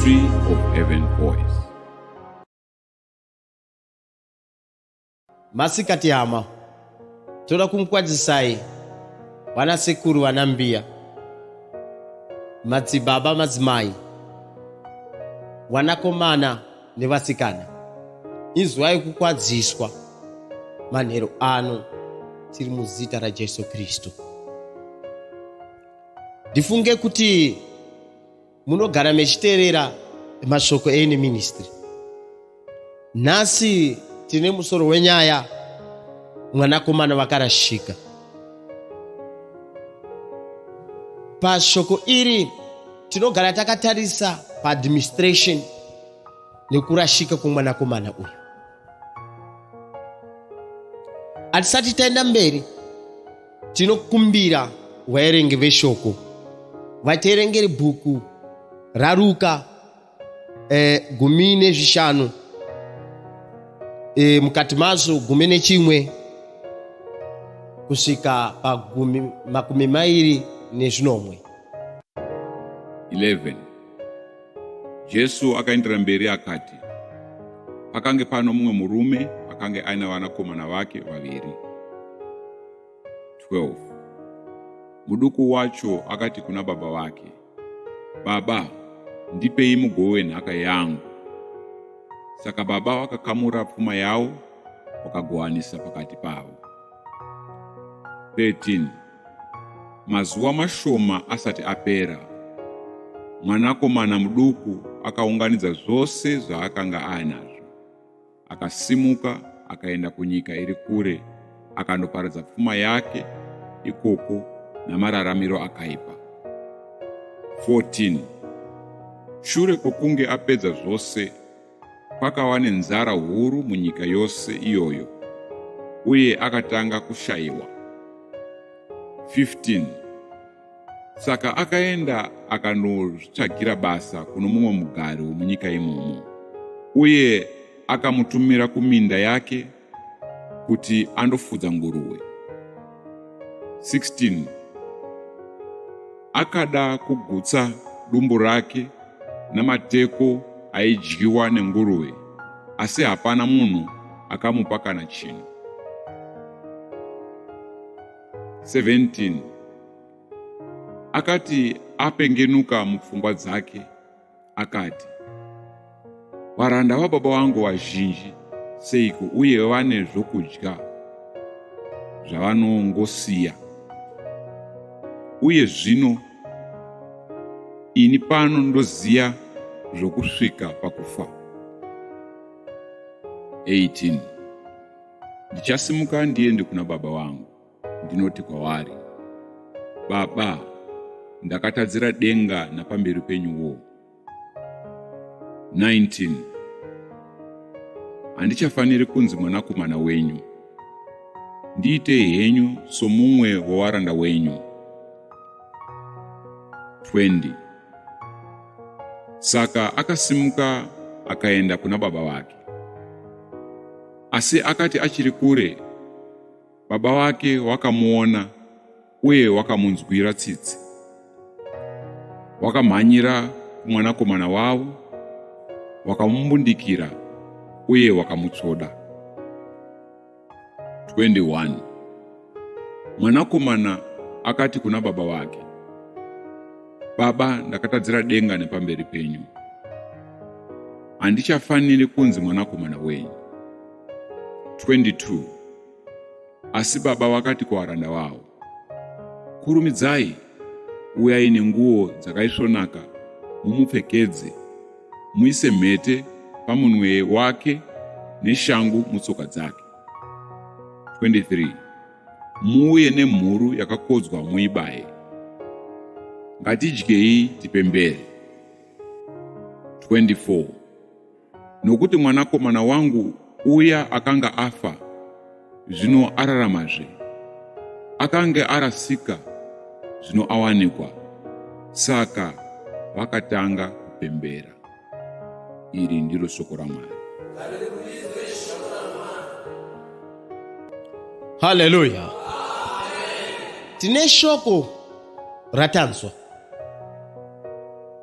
Tree of Heaven Voice. Masikati hama, toda kumukwazisai vana sekuru, vana mbiya, madzibaba, madzimai, vanakomana nevasikana. Inzwai kukwadziswa manheru ano tiri muzita raJesu Kristu. Ndifunge kuti munogara mechiteerera mashoko eine ministry. Nhasi tine musoro wenyaya mwanakomana vakarashika. Pashoko iri tinogara takatarisa paadministration nekurashika kwemwanakomana uyu. Hatisati taenda mberi, tinokumbira vaerengi veshoko vateerengeri bhuku raRuka eh, 15 eh, mukati mazvo 11 kusvika pagumi 27. 11 Jesu akaendera mberi akati, Pakange pano mumwe murume akange aina vanakomana vake vaviri. 12 Muduku wacho akati kuna baba vake, Baba, ndipei mugove wenhaka yangu. Saka baba vakakamura pfuma yavo vakagoanisa pakati pavo. 13 Mazuva mashoma asati apera, mwanakomana muduku akaunganidza zvose zvaakanga aanazvo. Akasimuka akaenda kunyika iri kure akandoparadza pfuma yake ikoko namararamiro akaipa. 14 Shure kwokunge apedza zvose, kwakava nenzara huru munyika yose iyoyo, uye akatanga kushayiwa. 15 Saka akaenda akanozvitsvagira basa kuno mumwe mugari womunyika imomo, uye akamutumira kuminda yake kuti andofudza nguruve. 16 Akada kugutsa dumbu rake namateko aidyiwa nenguruve, asi hapana munhu akamupa kana chinhu. 17 Akati apengenuka mupfungwa dzake, akati, Varanda vababa vangu vazhinji seiko uye vane zvokudya zvavanongosiya, uye zvino ini pano ndoziya zvokusvika pakufa. 18 Ndichasimuka ndiende kuna baba vangu, ndinoti kwavari, Baba, ndakatadzira denga napamberi penyuwo. 19 Handichafaniri kunzi mwanakomana wenyu, ndiitei henyu somumwe wavaranda wenyu. 20 Saka akasimuka akaenda kuna baba vake. Asi akati achiri kure, baba vake wakamuona uye wakamunzwira tsitsi. Wakamhanyira kumwanakomana wavo, wakamumbundikira uye wakamutsvoda. 21 Mwanakomana akati kuna baba vake, Baba, ndakatadzira denga nepamberi penyu. Handichafaniri kunzi mwanakomana wenyu. 22 Asi baba vakati kuvaranda vavo, Kurumidzai, uyai nenguo dzakaisvonaka mumupfekedze, muise mhete pamunwe wake neshangu mutsoka dzake. 23 Muuye nemhuru yakakodzwa muibaye. Ngatidyei tipembere. 24 Nokuti mwanakomana wangu uya akanga afa, zvino araramazve, akange arasika, zvino awanikwa. Saka vakatanga kupembera. Iri ndiro shoko raMwari. Haleluya! Tine shoko ratanzwa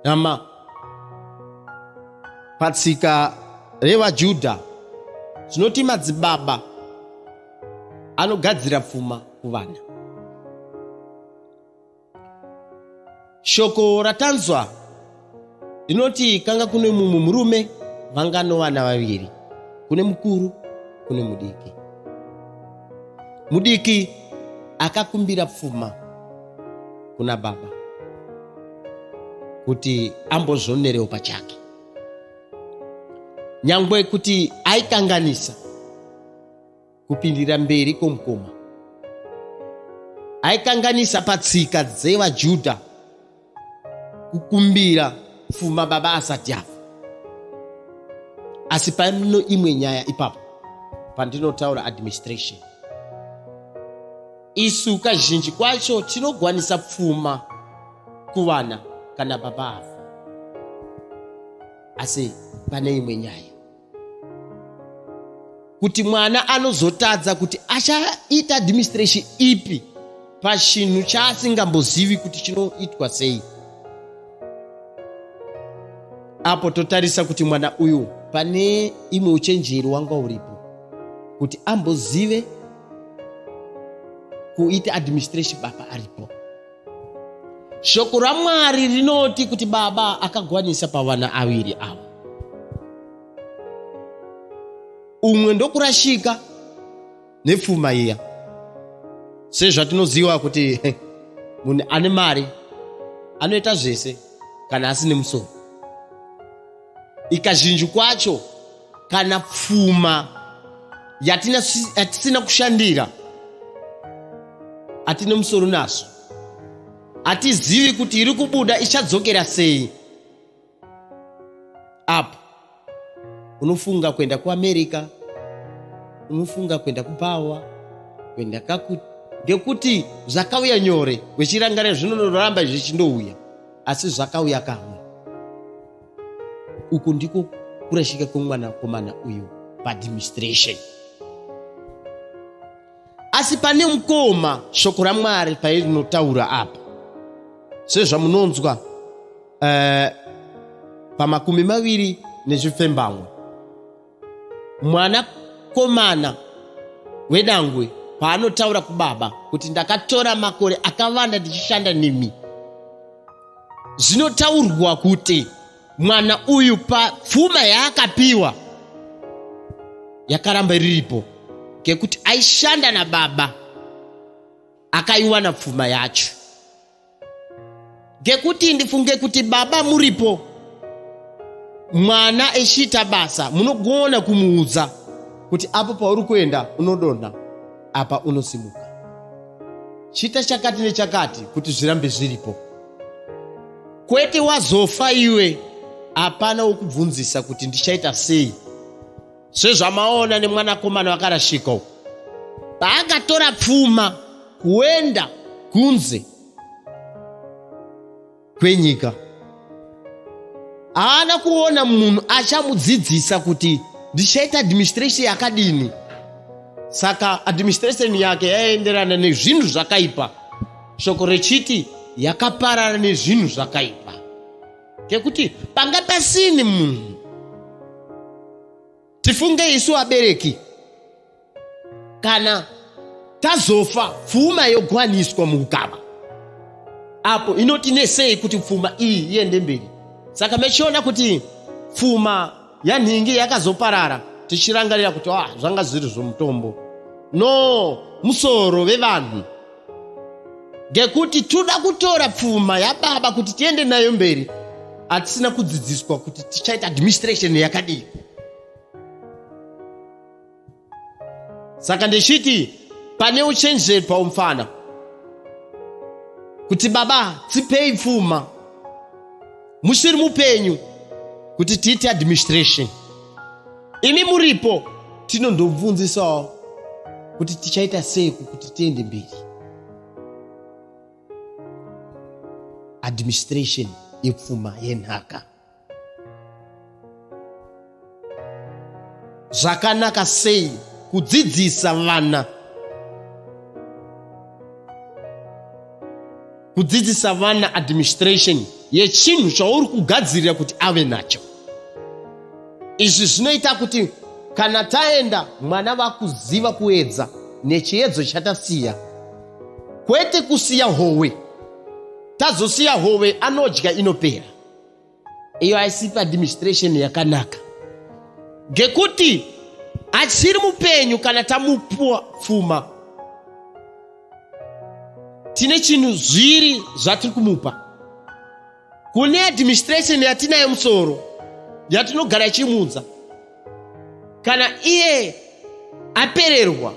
hama. Patsika revaJudha zvinoti madzibaba anogadzira pfuma kuvana. Shoko ratanzwa rinoti kanga kune mumwe murume vanga novana vaviri, kune mukuru kune mudiki. Mudiki akakumbira pfuma kuna baba kuti ambozvionerewo pachake, nyangwe kuti aikanganisa kupindira mberi kwomukoma, aikanganisa patsika dzevaJudha kukumbira pfuma baba asati afa. Asi pano imwe nyaya ipapo pandinotaura administration, isu kazhinji kwacho tinogwanisa pfuma kuvana kana baba afa, asi pane imwe nyaya kuti mwana anozotadza kuti achaita administration ipi pachinhu chaasingambozivi kuti chinoitwa sei. Apo totarisa kuti mwana uyu pane imwe uchenjeri wanga uripo kuti ambozive kuita administration baba aripo. Shoko raMwari rinoti kuti baba akagwanisa pavana aviri ava, umwe ndokurashika nepfuma iya, sezvatinoziva kuti munhu ane mari anoita zvese kana asine musoro. Ikazhinji kwacho kana pfuma yatisina kushandira hatine musoro nazvo, hatizivi kuti iri kubuda ichadzokera sei. Apo unofunga kuenda kuAmerica, unofunga kuenda kubhawa, kuenda kaku, ngekuti zvakauya nyore, wechirangarira zvinonoramba zvichindouya, asi zvakauya kamwe. Uku ndiko kurashika kwemwanakomana uyu paadministration. Asi pane mukoma, shoko raMwari pairinotaura apa, sezvamunonzwa pa28, mwanakomana wedangwe paanotaura kubaba kuti ndakatora makore akawanda ndichishanda nemi, zvinotaurwa kuti mwana uyu papfuma yaakapiwa yakaramba iripo ngekuti aishanda nababa akaiwana pfuma yacho. Ngekuti ndifunge kuti baba muripo, mwana echiita basa munogona kumuudza kuti apo pauri kuenda unodonha, apa unosimuka, chita chakati nechakati kuti zvirambe zviripo. Kwete wazofa iwe, hapana wokubvunzisa kuti ndichaita sei. Sezvamaona nemwanakomana wakarashika uku, paakatora pfuma kuenda kunze kwenyika, haana kuona munhu achamudzidzisa kuti ndichaita administration yakadini. Saka administration yake yaienderana nezvinhu zvakaipa, shoko rechiti yakaparara nezvinhu zvakaipa, ngekuti panga pasini munhu. Tifunge isu vabereki, kana tazofa pfuma yogwaniswa muukama, apo inotinesei kuti pfuma iyi iende mberi. Saka mechiona kuti pfuma yanhingi yakazoparara, tichirangarira kuti ah, zvanga zviri zvomutombo. No, musoro vevanhu, ngekuti toda kutora pfuma yababa kuti tiende nayo mberi, hatisina kudzidziswa kuti tichaita administration yakadii. Saka ndichiti pane uchenjeri paumfana kuti baba tipei pfuma musiri mupenyu kuti tiite administration, imi muripo tinondobvunzisawo kuti tichaita sei kuti tiende mberi. Administration yepfuma yenhaka. Zvakanaka sei kudzidzisa vana, kudzidzisa vana administration yechinhu chauri kugadzirira kuti ave nacho. Izvi zvinoita kuti kana taenda mwana vakuziva kuedza nechiedzo chatasiya, kwete kusiya howe. Tazosiya hove anodya inopera. Iyo haisipi administration yakanaka, ngekuti achiri mupenyu. Kana tamupuwa pfuma, tine chinhu zviri zvatiri kumupa. Kune administration yatinayo musoro yatinogara ichimudza. Kana iye apererwa,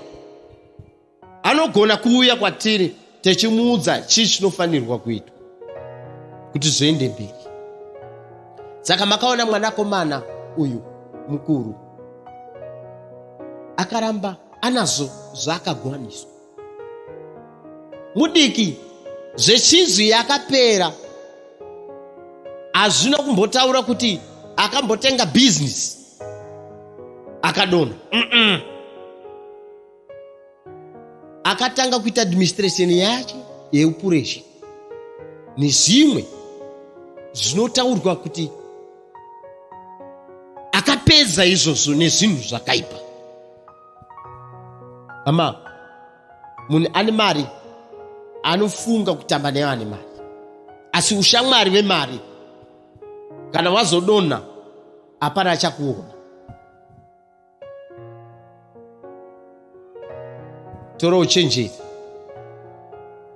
anogona kuuya kwatiri techimuudza chii chinofanirwa kuitwa kuti zviende mberi. Saka makaona mwanakomana uyu mukuru akaramba anazvo zvaakagwaniswa. Mudiki zvechinzwi yakapera, hazvina kumbotaura kuti akambotenga bhizinesi akadonha. Akatanga kuita administration yacho yeupureshi nezvimwe zvinotaurwa kuti akapedza izvozvo nezvinhu zvakaipa. Hama, munhu ane mari anofunga kutamba neane mari, asi ushamwari vemari kana wazodonha hapana achakuona. Tora uchenjeri,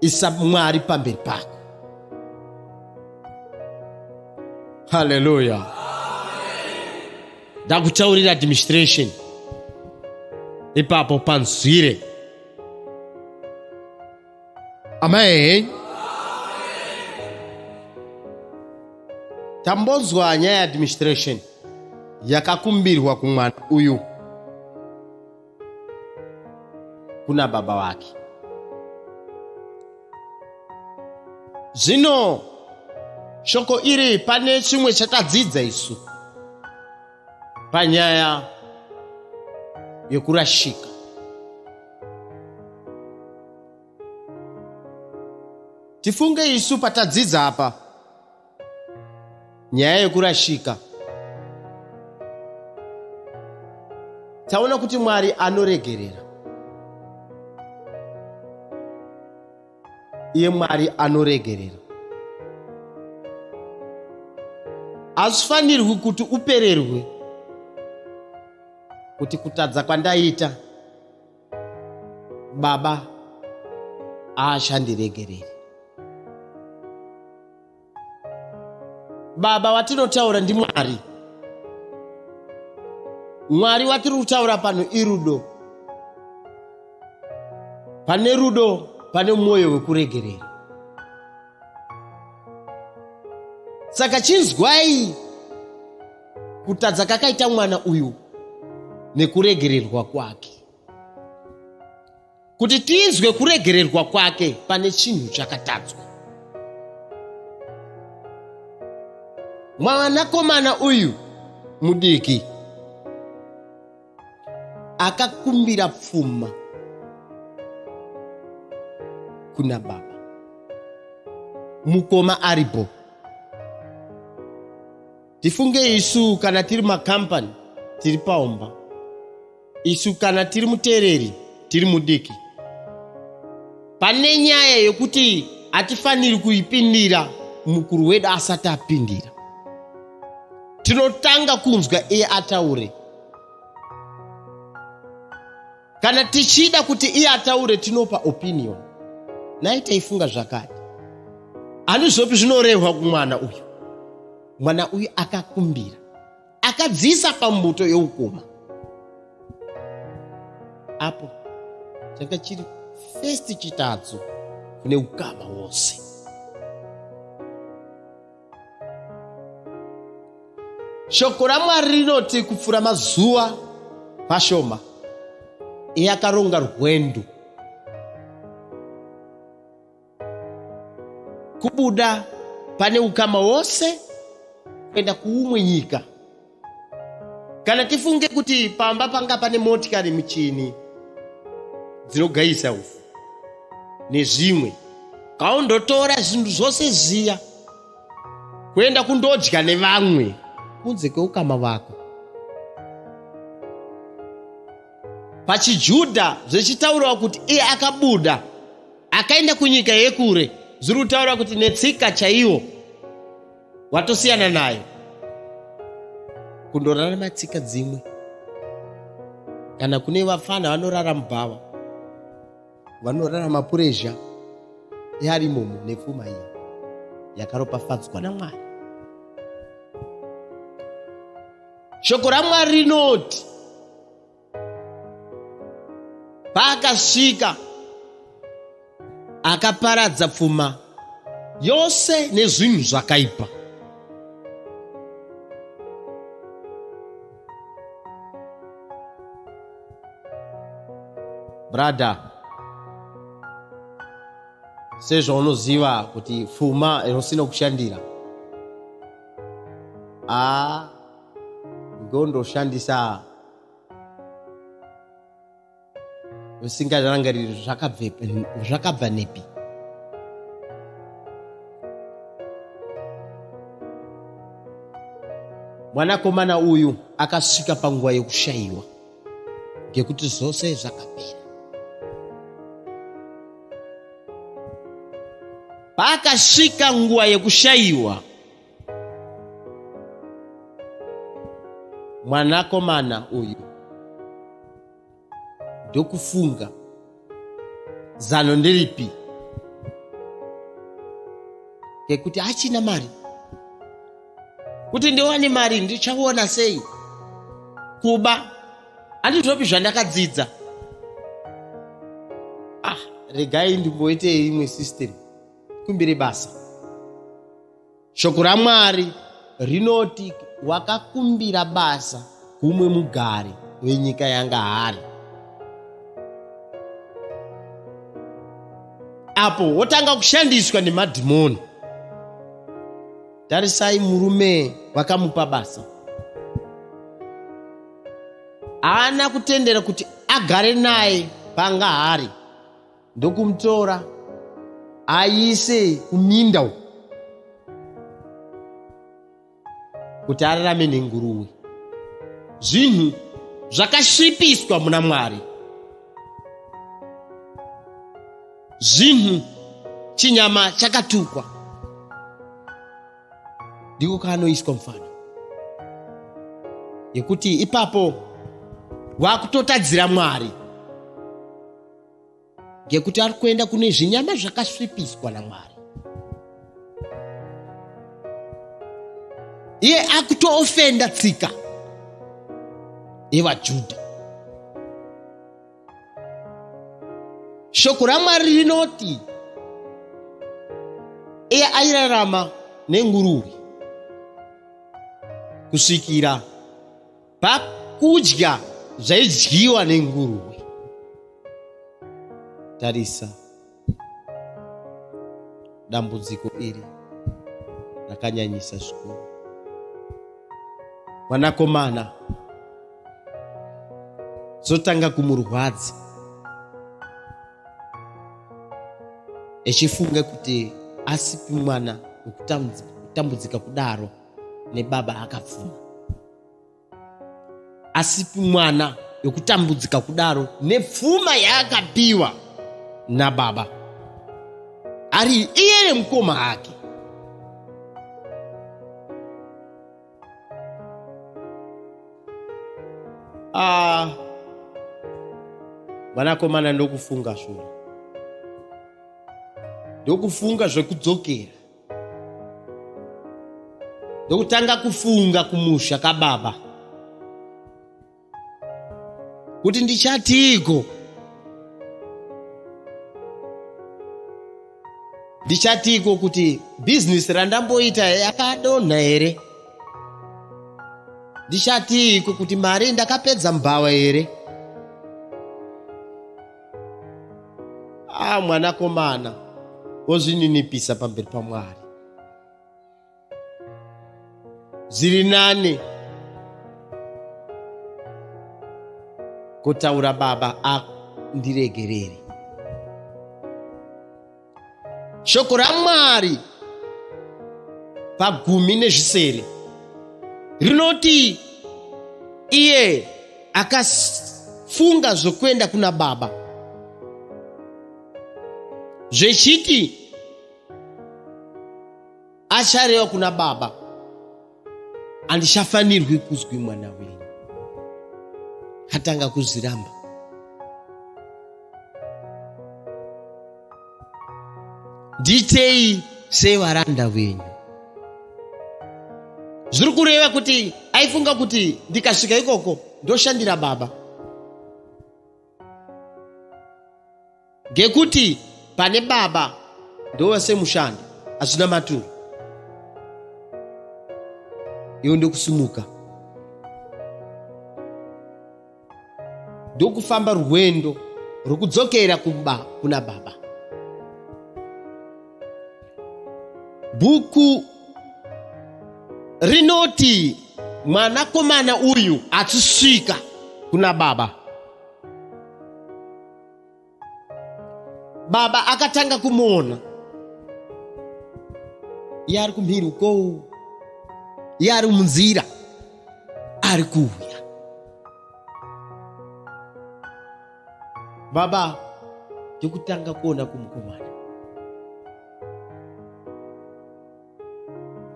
isa Mwari pamberi pako. Haleluya! Ndakutaurira administration ipapo panzwire. Amen. Tambonzwa nyaya yeadministration yakakumbirwa kumwana uyu kuna baba vake. Zvino shoko iri pane chimwe chatadzidza isu panyaya yekurashika. Tifunge isu patadzidza apa nyaya yekurashika, taona kuti Mwari anoregerera. Iye Mwari anoregerera. Hazvifanirwi kuti upererwe kuti kutadza kwandaita baba aachandiregereri. Baba watinotaura ndiMwari. Mwari watiri kutaura pano irudo. Pane rudo pane mwoyo wekuregerera. Saka chinzwai kutadza kakaita mwana uyu nekuregererwa kwake. Kuti tinzwe kuregererwa kwake pane chinhu chakatadzwa. Mwanakomana uyu mudiki akakumbira pfuma kuna baba, mukoma aripo. Tifunge isu kana tiri makampani tiri paumba, isu kana tiri muteereri tiri mudiki, pane nyaya yekuti hatifaniri kuipindira mukuru wedu asati apindira. Tinotanga kunzwa iye ataure. Kana tichida kuti iye ataure, tinopa opinion. Nai taifunga zvakati. Handizvopi zvinorehwa kumwana uyu. Mwana uyu akakumbira, akadzisa pambuto yeukoma. Apo changa chiri first chitadzo kune ukama wose. Shoko raMwari rinoti kupfuura mazuva mashoma, iye akaronga rwendo kubuda pane ukama wose kuenda kuumwe nyika. Kana tifunge kuti pamba panga pane motikari, michini dzinogayisa ufu nezvimwe, kaundotora zvinhu zvose zviya kuenda kundodya nevamwe kunze kweukama vako. PachiJudha zvichitaurwa kuti iye akabuda akaenda kunyika yekure, zviri kutaura kuti netsika chaiwo watosiyana nayo, kundorarama tsika dzimwe. Kana kune vafana vanorara mubhawa, vanorarama purezha yari imomo nepfuma iyi yakaropafadzwa naMwari. Shoko raMwari rinoti paakasvika akaparadza pfuma yose nezvinhu zvakaipa. Brother, sezvaunoziva kuti pfuma inosina kushandira, a ngondoshandisa usingarangariri zvakabva nepi. Mwanakomana uyu akasvika panguva yekushayiwa ngekuti zvose zvakapera. Paakasvika nguva yekushayiwa, mwanakomana uyu ndokufunga, zano nderipi? Ngekuti achina mari. Kuti ndiwane mari ndichaona sei? Kuba handizvopi zvandakadzidza. Ah, regai ndimboite imwe system, kumbire basa. Shoko raMwari rinoti wakakumbira basa kumwe mugari wenyika yanga hari. Apo wotanga kushandiswa nemadhimoni. Tarisai murume wakamupa basa. Haana kutendera kuti agare naye panga hari, ndokumutora aise kuminda uku kuti ararame nenguruwe. Zvinhu zvakasvipiswa muna Mwari, zvinhu chinyama chakatukwa, ndiko kaanoiswa mufana yekuti ipapo wakutotadzira Mwari ngekuti ari kuenda kune zvinyama zvakasvipiswa naMwari. Iye akutoofenda tsika yevaJudha. Shoko raMwari rinoti iye airarama nenguruve kusvikira pakudya zvaidyiwa nenguruve. Tarisa, dambudziko iri rakanyanyisa zvikuru. Mwanakomana zotanga kumurwadza echifunga kuti asipi mwana wekutambudzika kudaro nebaba akapfuma, asipi mwana wekutambudzika kudaro nepfuma yaakapiwa nababa ari iye nemukoma ake. Ah, mwanakomana ndokufunga shure, ndokufunga zvekudzokera, ndokutanga kufunga kumusha kababa kuti ndichatiiko, ndichatiko kuti bhizinesi randamboita yakadonha here, ndichatiko kuti mari ndakapedza mbhawa here. Ah, mwanakomana wozvininipisa pamberi paMwari. Zviri nani kutaura baba andiregerere. Shoko raMwari pagumi nezvisere rinoti iye Funga zvokuenda kuna baba zvechiti achareva kuna baba, handichafanirwi kuzwi mwana wenyu. Atanga kuzviramba. Ndiitei sevaranda venyu. Zviri kureva kuti aifunga kuti ndikasvika ikoko ndoshandira baba, ngekuti pane baba ndova semushandi, hazvina maturo. Iwe ndokusimuka ndokufamba rwendo rwekudzokera kumba kuna baba. Bhuku rinoti mwanakomana uyu achisvika kuna baba, baba akatanga kumuona iye ari kumhiri uko, iye ari munzira ari kuuya. Baba ndokutanga kuona kumukomana,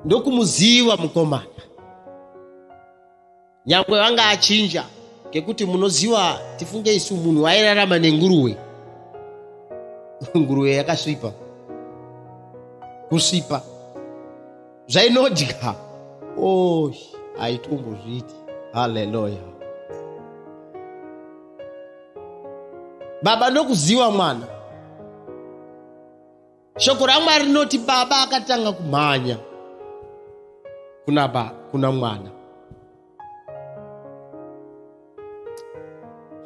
ndokumuziva mukomana, nyangwe vanga achinja, ngekuti munoziva, tifunge isu munhu wairarama nenguruwe, nguruwe yakasvipa kusvipa zvainodya, oh, haitombozviiti. Haleluya. Baba ndokuziva mwana. Shoko raMwari rinoti baba akatanga kumhanya kuna, ba, kuna mwana.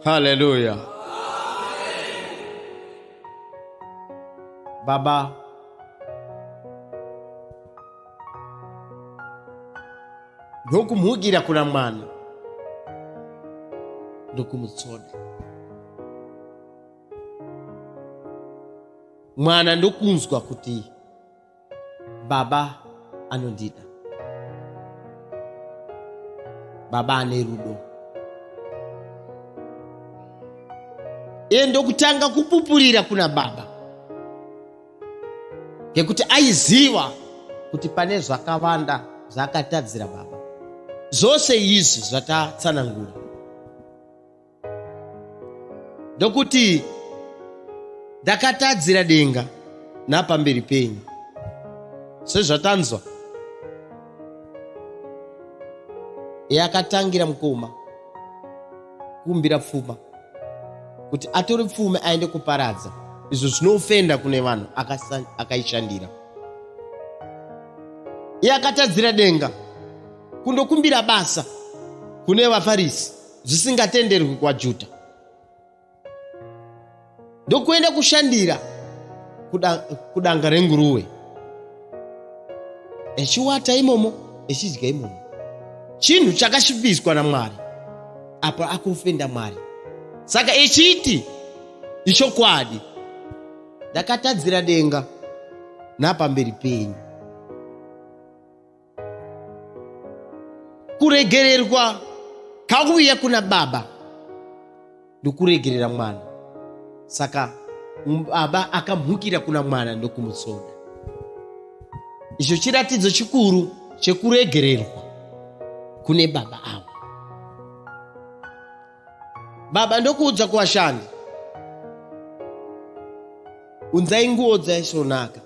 Haleluya. Baba ndokumhukira kuna mwana, ndokumutsoda mwana, ndokunzwa kuti baba anondida, baba ane rudo. Iye ndokutanga kupupurira kuna baba, ngekuti aiziva kuti pane zvakawanda zvaakatadzira baba, zvose izvi zvatatsanangura. Ndokuti ndakatadzira denga napamberi penyu, sezvatanzwa. Yakatangira mukoma kukumbira pfuma kuti atore pfuma aende kuparadza, izvo zvinofenda kune vanhu akaishandira. Iye akatadzira denga kundokumbira basa kune vaFarisi, zvisingatenderwi kwaJudha, ndokuenda kushandira kudanga renguruwe, echiwata imomo, echidya imomo, chinhu chakasvibiswa naMwari. Apo akufenda Mwari, saka echiti ichokwadi, ndakatadzira denga napamberi penyu. Kuregererwa kauya kuna baba ndokuregerera mwana. Saka baba akamhukira kuna mwana ndokumutsoda. Icho chiratidzo chikuru chekuregererwa kune baba avo. Baba ndokuudza kuvashandi, unzai nguo dzaisvonaka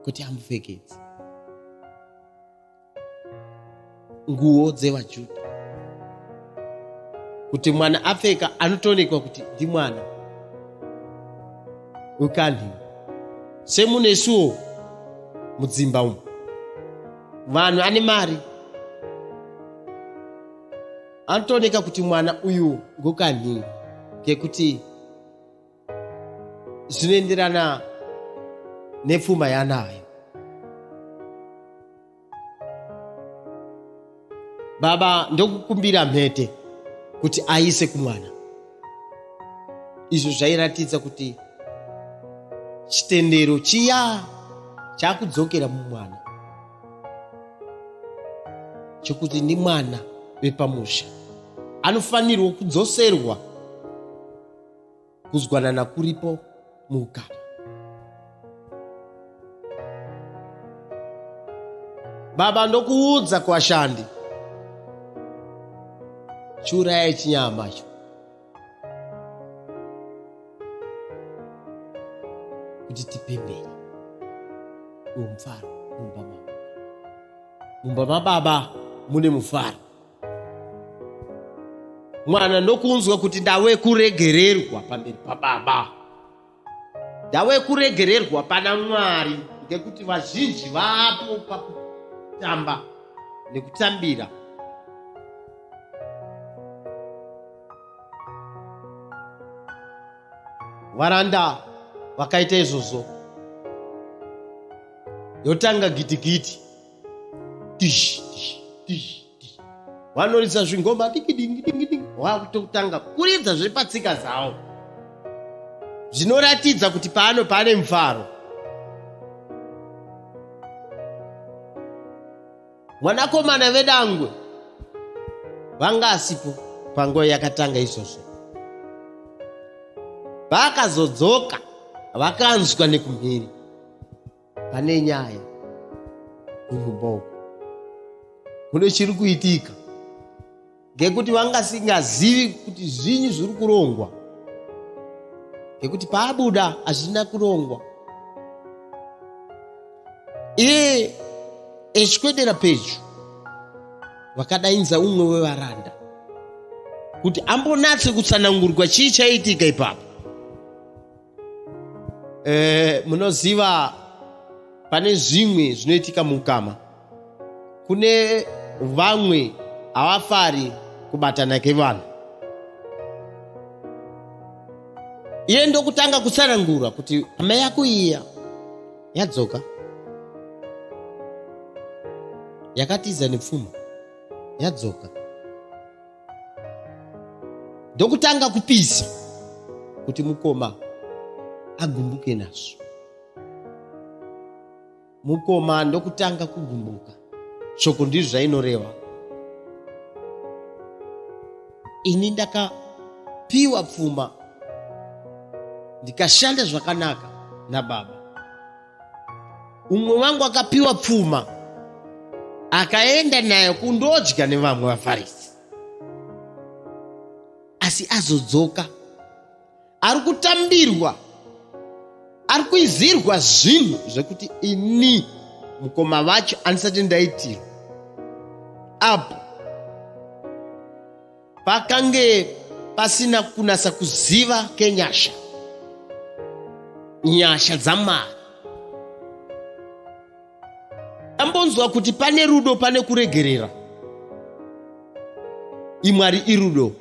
kuti amupfekedze, nguo dzevaJudha, kuti mwana apfeka anotoonekwa kuti ndimwana wekanhi. Semunesuwo mudzimba umu vanhu ane mari anotooneka kuti mwana uyu ngokanhi, ngekuti zvinoenderana nepfuma yanayo. Baba ndokukumbira mhete kuti aise kumwana, izvo zvairatidza kuti chitendero chiya chakudzokera mumwana, chokuti ndimwana wepamusha. Anofanirwa kudzoserwa kuzwanana kuripo muukama. Baba ndokuudza kuvashandi, chiurayai chinyama icho kuti tipembere uwo mufaro mumba mababa. Mumba mababa mune mufaro. Mwana ndokunzwa kuti ndave kuregererwa pamberi pababa, ndave kuregererwa pana Mwari, ngekuti vazhinji vapo pakutamba nekutambira. Varanda vakaita izvozvo, yotanga gitigiti, tish tish tish tish, vanoridza zvingoma diki dingi dingi dingi, vakutotanga kuridza zviri patsika dzavo zvinoratidza kuti pano pane mufaro. Mwanakomana vedangwe vanga asipo panguva yakatanga izvozvo. Paakazodzoka vakanzwa nekumhiri pane nyaya kunyumba uko kune chiri kuitika, ngekuti vangasingazivi kuti zvinyi zviri kurongwa, ngekuti paabuda hazvina kurongwa. Iye echikwedera pedyo, vakadainza umwe wevaranda kuti ambonatse kutsanangurwa chii chaiitika ipapo. Munoziva pane zvimwe zvinoitika mukama, kune vamwe havafari kubatana kevanhu. Iye ndokutanga kutsanangura kuti hama yako iya yadzoka, yakatiza nepfuma, yadzoka. Ndokutanga kupisa kuti mukoma agumbuke nazvo. Mukoma ndokutanga kugumbuka. Shoko ndizvo zvainoreva. Ini ndakapiwa pfuma ndikashanda zvakanaka nababa. Umwe wangu akapiwa pfuma akaenda nayo kundodya nevamwe vaFarisi, asi azodzoka ari kutambirwa, ari kuizirwa zvinhu zvekuti ini mukoma vacho andisati ndaitirwa. Apo pakange pasina kunasa kuziva kenyasha, nyasha dzaMwari. Tambonzwa kuti pane rudo, pane kuregerera. IMwari irudo,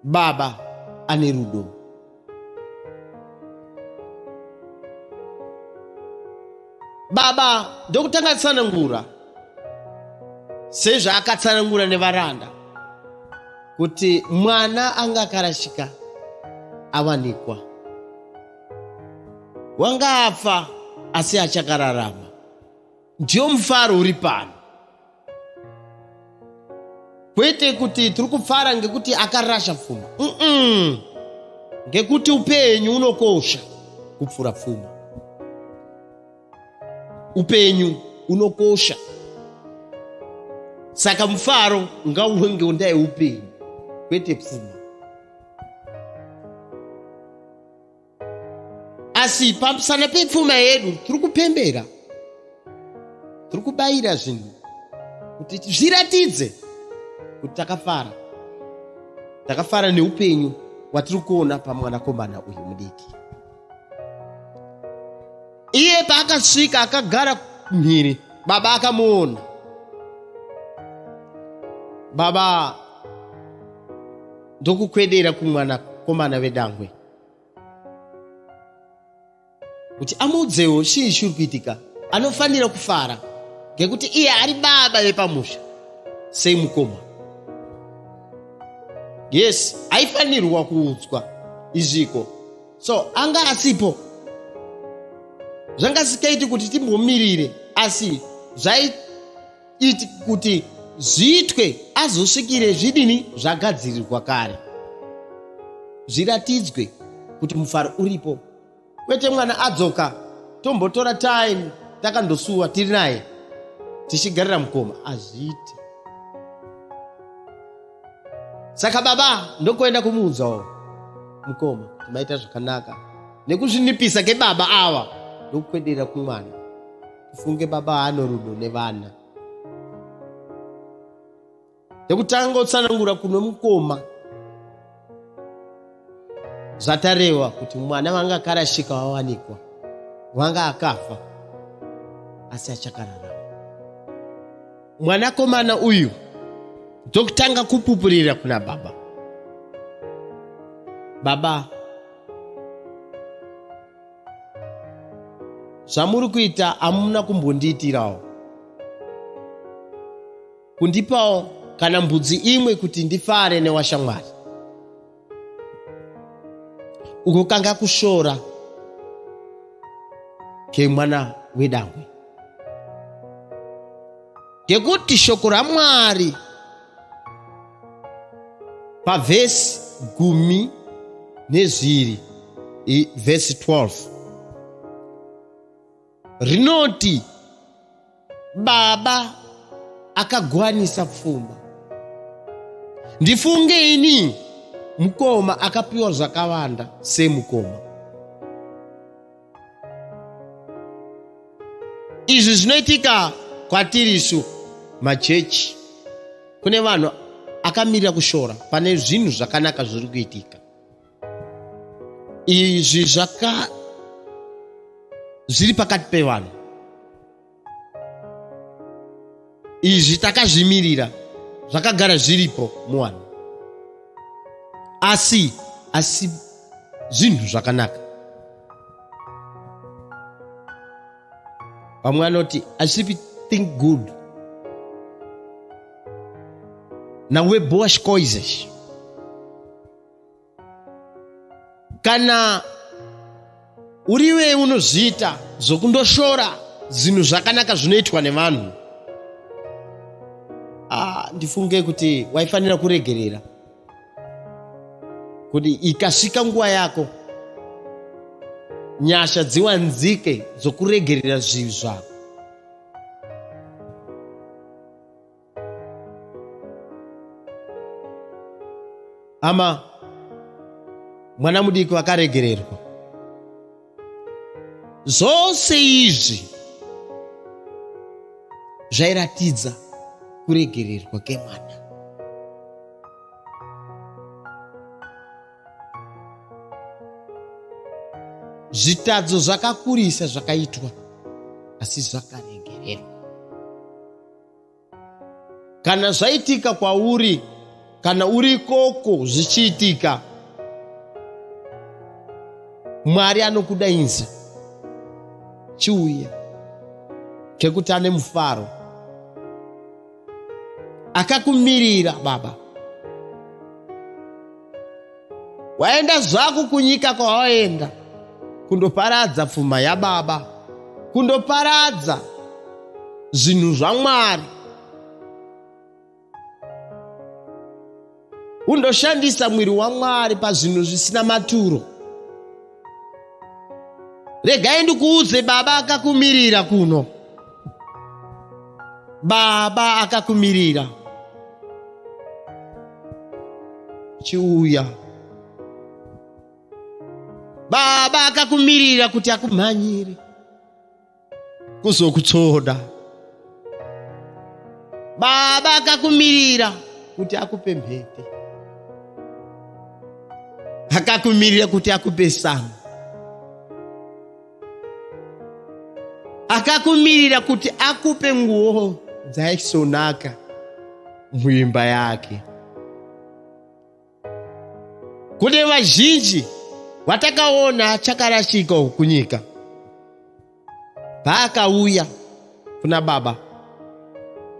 Baba ane rudo. Baba ndokutanga tsanangura sezvaakatsanangura nevaranda kuti mwana anga akarashika awanikwa, wanga afa asi achakararama. Ndiyo mufaro uri pano, kwete kuti tiri kufara ngekuti akarasha pfuma. Ngekuti upenyu unokosha kupfuura pfuma. Upenyu unokosha, saka mufaro ngauve ngeonda yeupenyu kwete pfuma. Asi pamusana pepfuma yedu tiri kupembera, tiri kubayira zvinhu kuti zviratidze kuti takafara, takafara neupenyu watiri kuona pamwanakomana uyu mudiki. Iye paakasvika akagara mhiri, baba akamuona. Baba ndokukwedera kumwanakomana vedangwe kuti amuudzewo chii chiri kuitika. Anofanira kufara ngekuti iye ari baba vepamusha sei mukoma. Yes, aifanirwa kuudzwa izviko, so anga asipo. Zvanga zvisikaiti kuti timbomirire, asi zvaiti kuti zviitwe azosvikire zvidini zvagadzirirwa kare, zviratidzwe kuti mufaro uripo. Kwete mwana adzoka tombotora time takandosuwa tiri naye tichigarira mukoma, azviiti. Saka baba ndokuenda kumuudzawo mukoma kuti maita zvakanaka nekuzvinipisa kebaba ava ndokukwedera kumwana. Tifunge baba ano rudo nevana. Ndokutanga kutsanangura kuno mukoma zvatarewa kuti mwana vanga akarashika wawanikwa, wanga akafa asi achakararama. Mwanakomana uyu ndokutanga kupupurira kuna baba. Baba, zvamuri kuita hamuna kumbondiitirawo, kundipawo kana mbudzi imwe kuti ndifare newashamwari. Uko kanga kushora kemwana wedangwe, ngekuti shoko raMwari pavhesi 12, vhesi 12 rinoti baba akagwanisa pfuma. Ndifunge ini mukoma akapiwa zvakawanda semukoma. Izvi zvinoitika kwatiri isu machechi. Kune vanhu akamirira kushora pane zvinhu zvakanaka zviri kuitika. Izvi zvaka zviri pakati pevanhu. Izvi takazvimirira, zvakagara zviripo muvanhu, asi zvinhu zvakanaka. Vamwe vanoti asipi think good não é boas coisas. Kana uriwe unozviita zvokundoshora zvinhu zvakanaka zvinoitwa nevanhu, ndifunge kuti waifanira kuregerera kuti ikasvika nguva yako nyasha dziwanzike dzokuregerera zvivi zvako. Ama mwana mudiki akaregererwa zvose izvi zvairatidza kuregererwa kemwana. Zvitadzo zvakakurisa zvakaitwa asi zvakaregererwa. Kana zvaitika kwauri, kana uri ikoko zvichiitika, Mwari anokudainza, chiuya, kekuti ane mufaro akakumirira. Baba, waenda zvako kunyika kwawaenda kundoparadza pfuma yababa, kundoparadza zvinhu zvaMwari, undoshandisa mwiri waMwari pazvinhu zvisina maturo. Regai ndikuudze, baba akakumirira kuno, baba akakumirira, chiuya. Baba akakumirira kuti akumhanyire kuzokutsoda. Baba akakumirira kuti akupe mhete, akakumirira kuti akupe sango, akakumirira kuti akupe nguo dzaisonaka muimba yake. Kune vazhinji vatakaona chakarashika kunyika, paakauya kuna baba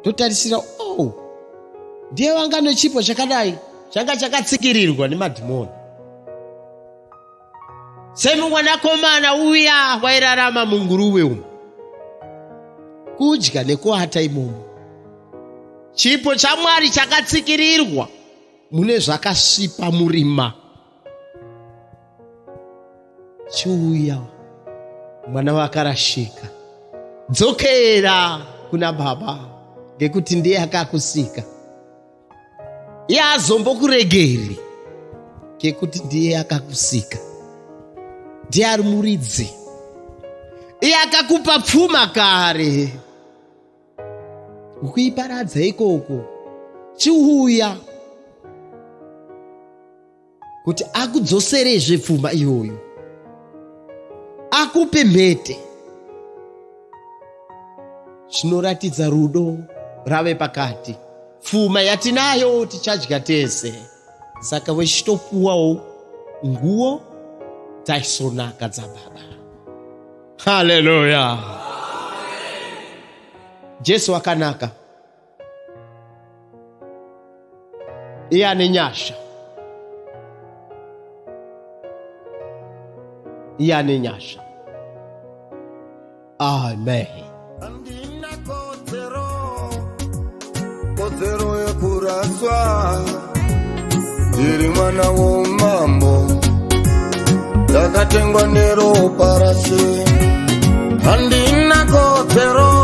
totarisira, oh, ndiye wanga nechipo chakadai changa chakatsikirirwa nemadhimoni. Semwanakomana uya wairarama munguruve umu, kudya nekuata imomo. Chipo chaMwari chakatsikirirwa mune zvakasvipa murima. Chiuya mwana wakarashika, dzokera kuna baba ngekuti ndiye akakusika. Iye azombokuregeri ngekuti ndiye akakusika, ndiye ari muridzi, iye akakupa pfuma kare. Ukuiparadza ikoko, chiuya kuti akudzoserezve pfuma iyoyo, akupe mhete. Zvinoratidza rudo rave pakati. Pfuma yatinayo tichadya tese, saka vechitopuwawo nguo dzaisonaka dzababa. Haleluya! Jesu akanaka, iye ane nyasha, iye ane nyasha. Amen. Handina kodzero, kodzero yekuraswa. Ndiri mwana womambo, ndakatengwa neropa raShe. Handina kodzero,